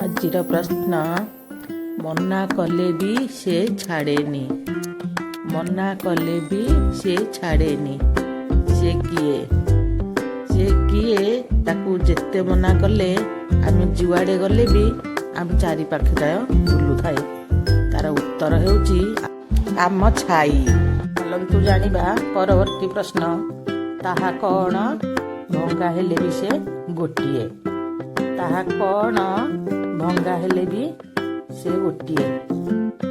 ଆଜିର ପ୍ରଶ୍ନ: ମନା କଲେ ବି ସେ ଛାଡ଼େନି। ମନା କଲେ ବି ସେ ଛାଡ଼େନି। ସେ କିଏ? ସେ କିଏ? ତାକୁ ଯେତେ ମନା କଲେ, ଆମେ ଯୁଆଡ଼େ ଗଲେ ବି ଆମ ଚାରିପାଖେ ଯାଏ ବୁଲୁଥାଏ। ତାର ଉତ୍ତର ହେଉଛି ଆମ ଛାଇ। ଚାଲନ୍ତୁ ଜାଣିବା ପରବର୍ତ୍ତୀ ପ୍ରଶ୍ନ। ତାହା କ'ଣ ଭଙ୍ଗା ହେଲେ ବି ସେ ଗୋଟିଏ? ତାହା କ'ଣ ଭଙ୍ଗା ହେଲେ ବି ସେ ଗୋଟିଏ?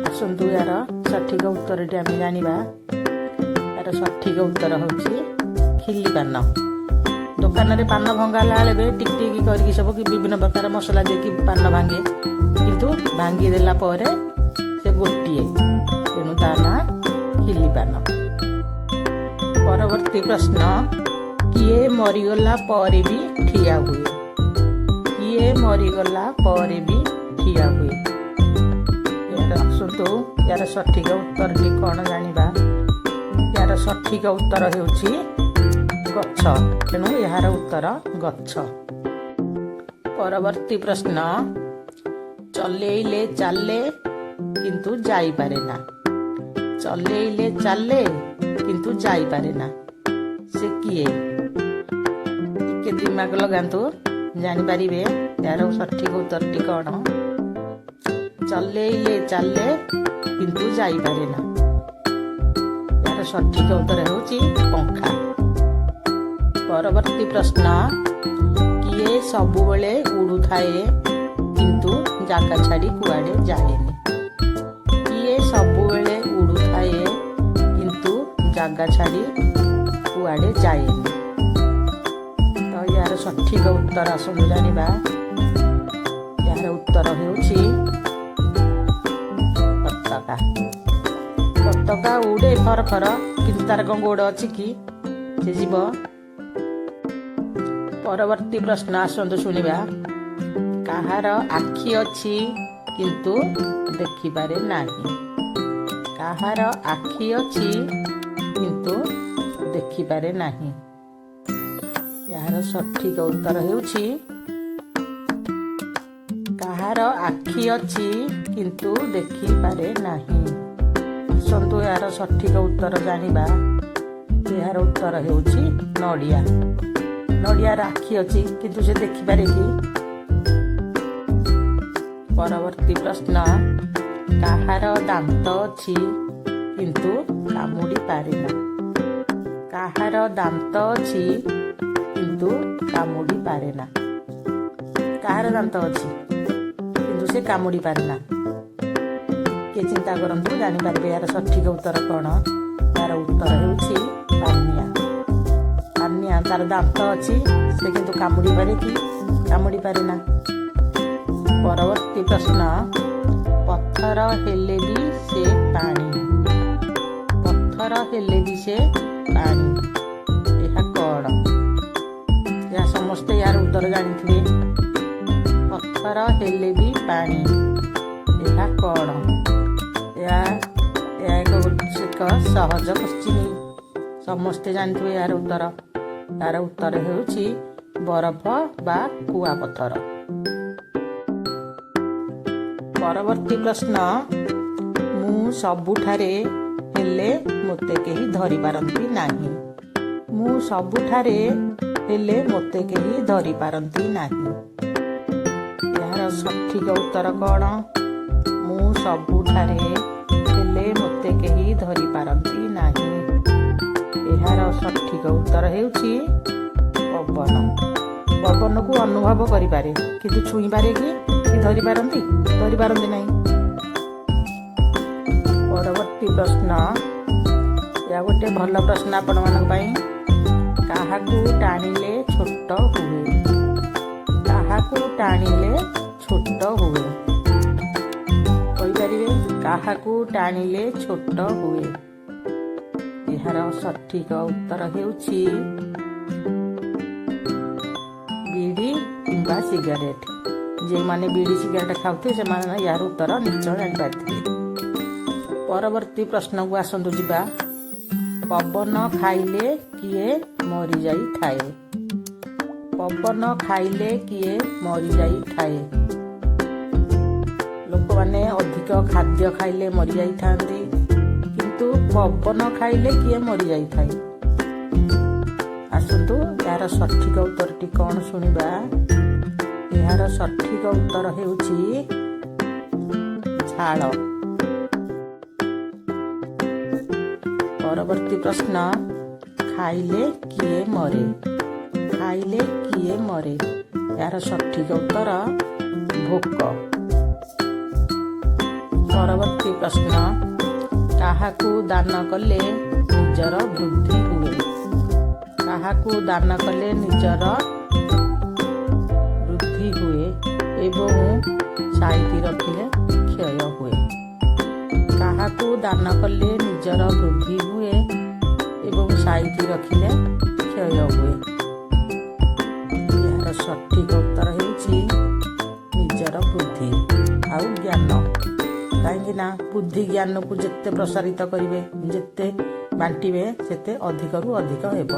ଆସନ୍ତୁ, ଏହାର ସଠିକ ଉତ୍ତରଟି ଆମେ ଜାଣିବା। ଏହାର ସଠିକ ଉତ୍ତର ହେଉଛି ଖିଲି ପାନ। ଦୋକାନରେ ପାନ ଭଙ୍ଗା ହେଲା ବେଳେ ବି ଟିକ ଟିକ କରିକି ସବୁ କି ବିଭିନ୍ନ ପ୍ରକାର ମସଲା ଦେଇକି ପାନ ଭାଙ୍ଗେ, କିନ୍ତୁ ଭାଙ୍ଗି ଦେଲା ପରେ ସେ ଗୋଟିଏ। ତେଣୁ ତା ନାଁ ଖିଲି ପାନ। ପରବର୍ତ୍ତୀ ପ୍ରଶ୍ନ: କିଏ ମରିଗଲା ପରେ ବି ଠିଆ ହୁଏ? କିଏ ମରିଗଲା ପରେ ବି ଠିଆ ହୁଏ? ଏହାର ଆସନ୍ତୁ, ଏହାର ସଠିକ ଉତ୍ତରଟି କ'ଣ ଜାଣିବା। ଏହାର ସଠିକ ଉତ୍ତର ହେଉଛି ଗଛ। ତେଣୁ ଏହାର ଉତ୍ତର ଗଛ। ପରବର୍ତ୍ତୀ ପ୍ରଶ୍ନ: ଚଲେଇଲେ ଚାଲେ, କିନ୍ତୁ ଯାଇପାରେ ନା। ଚଲେଇଲେ ଚାଲେ, କିନ୍ତୁ ଯାଇପାରେ ନା। ସେ କିଏ? ଟିକେ ଦିମାଗ ଲଗାନ୍ତୁ, ଜାଣିପାରିବେ ଏହାର ସଠିକ ଉତ୍ତରଟି କ'ଣ। ଚଲେଇଲେ ଚାଲେ, କିନ୍ତୁ ଯାଇପାରେ ନା। ଏହାର ସଠିକ ଉତ୍ତର ହେଉଛି ପଙ୍ଖା। ପରବର୍ତ୍ତୀ ପ୍ରଶ୍ନ: କିଏ ସବୁବେଳେ ଉଡୁଥାଏ, କିନ୍ତୁ ଜାଗା ଛାଡ଼ି କୁଆଡ଼େ ଯାଏନି? କିଏ ସବୁବେଳେ ଉଡୁଥାଏ, କିନ୍ତୁ ଜାଗା ଛାଡ଼ି କୁଆଡ଼େ ଯାଏନି? ତ ଏହାର ସଠିକ ଉତ୍ତର ଆସନ୍ତୁ ଜାଣିବା। ଏହାର ଉତ୍ତର ହେଉଛି ପତାକା। ପତାକା ଉଡ଼େ ଫର ଫର, କିନ୍ତୁ ତାର କଣ ଗୋଡ଼ ଅଛି କି ସେ ଯିବ? ପରବର୍ତ୍ତୀ ପ୍ରଶ୍ନ ଆସନ୍ତୁ ଶୁଣିବା। କାହାର ଆଖି ଅଛି, କିନ୍ତୁ ଦେଖିପାରେ ନାହିଁ? କାହାର ଆଖି ଅଛି, କିନ୍ତୁ ଦେଖିପାରେ ନାହିଁ? ଏହାର ସଠିକ ଉତ୍ତର ହେଉଛି, କାହାର ଆଖି ଅଛି, କିନ୍ତୁ ଦେଖିପାରେ ନାହିଁ? ଆସନ୍ତୁ, ଏହାର ସଠିକ ଉତ୍ତର ଜାଣିବା। ଏହାର ଉତ୍ତର ହେଉଛି ନଡ଼ିଆ। ନଡ଼ିଆର ଆଖି ଅଛି, କିନ୍ତୁ ସେ ଦେଖିପାରେ କି? ପରବର୍ତ୍ତୀ ପ୍ରଶ୍ନ: କାହାର ଦାନ୍ତ ଅଛି, କିନ୍ତୁ କାମୁଡ଼ି ପାରେ ନା? କାହାର ଦାନ୍ତ ଅଛି, କିନ୍ତୁ କାମୁଡ଼ି ପାରେ ନା? କାହାର ଦାନ୍ତ ଅଛି, କିନ୍ତୁ ସେ କାମୁଡ଼ି ପାରେ ନା? ଟିକେ ଚିନ୍ତା କରନ୍ତୁ, ଜାଣିପାରିବେ ଏହାର ସଠିକ ଉତ୍ତର କ'ଣ। ଏହାର ଉତ୍ତର ହେଉଛି ପାନିଆ। ପାନିଆ, ତାର ଦାନ୍ତ ଅଛି, ସେ କିନ୍ତୁ କାମୁଡ଼ି ପାରେ କି? କାମୁଡ଼ି ପାରେ ନା। ପରବର୍ତ୍ତୀ ପ୍ରଶ୍ନ: ପଥର ହେଲେ ବି ସେ ପାଣି। ପଥର ହେଲେ ବି ସେ ପାଣି। ଏହା କ'ଣ? ଏହା ସମସ୍ତେ ଏହାର ଉତ୍ତର ଜାଣିଥିବେ। ପଥର ହେଲେ ବି ପାଣି, ଏହା କ'ଣ? ଏହା ଏକ ସହଜ କୋଶ୍ଚିନ୍। ସମସ୍ତେ ଜାଣିଥିବେ ଏହାର ଉତ୍ତର। ତାର ଉତ୍ତର ହେଉଛି ବରଫ ବା କୁଆପଥର। ପରବର୍ତ୍ତୀ ପ୍ରଶ୍ନ: ମୁଁ ସବୁଠାରେ ହେଲେ ମୋତେ କେହି ଧରିପାରନ୍ତି ନାହିଁ। ମୁଁ ସବୁଠାରେ ହେଲେ ମୋତେ କେହି ଧରିପାରନ୍ତି ନାହିଁ। ଏହାର ସଠିକ ଉତ୍ତର କ'ଣ? ମୁଁ ସବୁଠାରେ ହେଲେ ମୋତେ କେହି ଧରିପାରନ୍ତି ନାହିଁ। ଏହାର ସଠିକ ଉତ୍ତର ହେଉଛି ପବନ। ପବନକୁ ଅନୁଭବ କରିପାରେ, କିନ୍ତୁ ଛୁଇଁପାରେ କି? କି ଧରିପାରନ୍ତି? ଧରିପାରନ୍ତି ନାହିଁ। ପରବର୍ତ୍ତୀ ପ୍ରଶ୍ନ। ଏହା ଗୋଟେ ଭଲ ପ୍ରଶ୍ନ ଆପଣମାନଙ୍କ ପାଇଁ। କାହାକୁ ଟାଣିଲେ ଛୋଟ ହୁଏ? କାହାକୁ ଟାଣିଲେ ଛୋଟ ହୁଏ? କହିପାରିବେ? କାହାକୁ ଟାଣିଲେ ଛୋଟ ହୁଏ? ଏହାର ସଠିକ ଉତ୍ତର ହେଉଛି ବିଡ଼ି କିମ୍ବା ସିଗାରେଟ। ଯେଉଁମାନେ ବିଡ଼ି ସିଗାରେଟ ଖାଉଥିବେ, ସେମାନେ ଏହାର ଉତ୍ତର ନିଶ୍ଚୟ ଜାଣିପାରିଥିବେ। ପରବର୍ତ୍ତୀ ପ୍ରଶ୍ନକୁ ଆସନ୍ତୁ ଯିବା। ପବନ ଖାଇଲେ କିଏ ମରିଯାଇଥାଏ? ପବନ ଖାଇଲେ କିଏ ମରିଯାଇଥାଏ? ଲୋକମାନେ ଅଧିକ ଖାଦ୍ୟ ଖାଇଲେ ମରିଯାଇଥାନ୍ତି, କିନ୍ତୁ ପବନ ଖାଇଲେ କିଏ ମରିଯାଇଥାଏ? ଆସନ୍ତୁ, ଏହାର ସଠିକ ଉତ୍ତରଟି କ'ଣ ଶୁଣିବା। ଏହାର ସଠିକ ଉତ୍ତର ହେଉଛି ଝାଳ। ପରବର୍ତ୍ତୀ ପ୍ରଶ୍ନ, ଖାଇଲେ କିଏ ମରେ? ଖାଇଲେ କିଏ ମରେ? ଏହାର ସଠିକ ଉତ୍ତର ଭୋକ। ପରବର୍ତ୍ତୀ ପ୍ରଶ୍ନ, କାହାକୁ ଦାନ କଲେ ନିଜର ବୃଦ୍ଧି ହୁଏ? କାହାକୁ ଦାନ କଲେ ନିଜର ବୃଦ୍ଧି ହୁଏ ଏବଂ ସାଇତି ରଖିଲେ କ୍ଷୟ ହୁଏ? କାହାକୁ ଦାନ କଲେ ନିଜର ବୃଦ୍ଧି ହୁଏ ଏବଂ ସାଇତି ରଖିଲେ କ୍ଷୟ ହୁଏ? ଏହାର ସଠିକ ଉତ୍ତର ହେଉଛି ନିଜର ବୁଦ୍ଧି ଆଉ ଜ୍ଞାନ। କାହିଁକି ନା ବୁଦ୍ଧି ଜ୍ଞାନକୁ ଯେତେ ପ୍ରସାରିତ କରିବେ, ଯେତେ ବାଣ୍ଟିବେ, ସେତେ ଅଧିକରୁ ଅଧିକ ହେବ।